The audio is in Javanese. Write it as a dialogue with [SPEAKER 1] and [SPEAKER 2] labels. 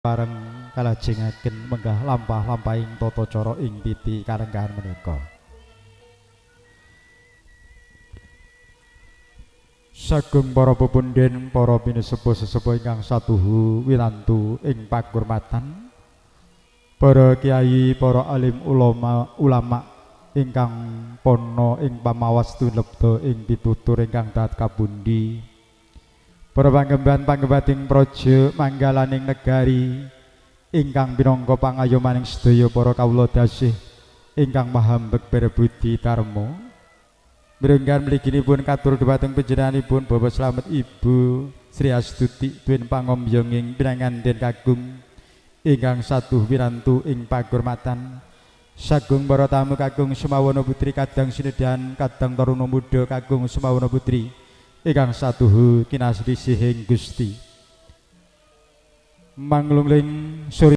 [SPEAKER 1] Pareng kalajengaken menggah lampah-lampahing tata cara ing titi karenggahan menika. Sagung para pepunden, para pinesepuh-sesepuh ingkang satuhu winantu ing pakurmatan, para kiai, para alim ulama ingkang pana ing pamawas tinebda ing pitutur ingkang dahat kapundi, para panggemban panggembating praja manggalaning negari ingkang pinangka pangayomaning sedaya para kawula dasih ingkang mahambek berbudi dharma. Mirenggan mliginipun katur dhumateng panjenenganipun Bapak Slamet Ibu Sri Astuti duwin pangombyonging pinanganten kakung ingkang satuh winantu ing pakurmatan. Sagung para tamu kakung Sumawana Putri kadang sinedhan kadang taruna muda kakung Sumawana Putri ingkang satuhu kinasih sihing Gusti. Manglungling suri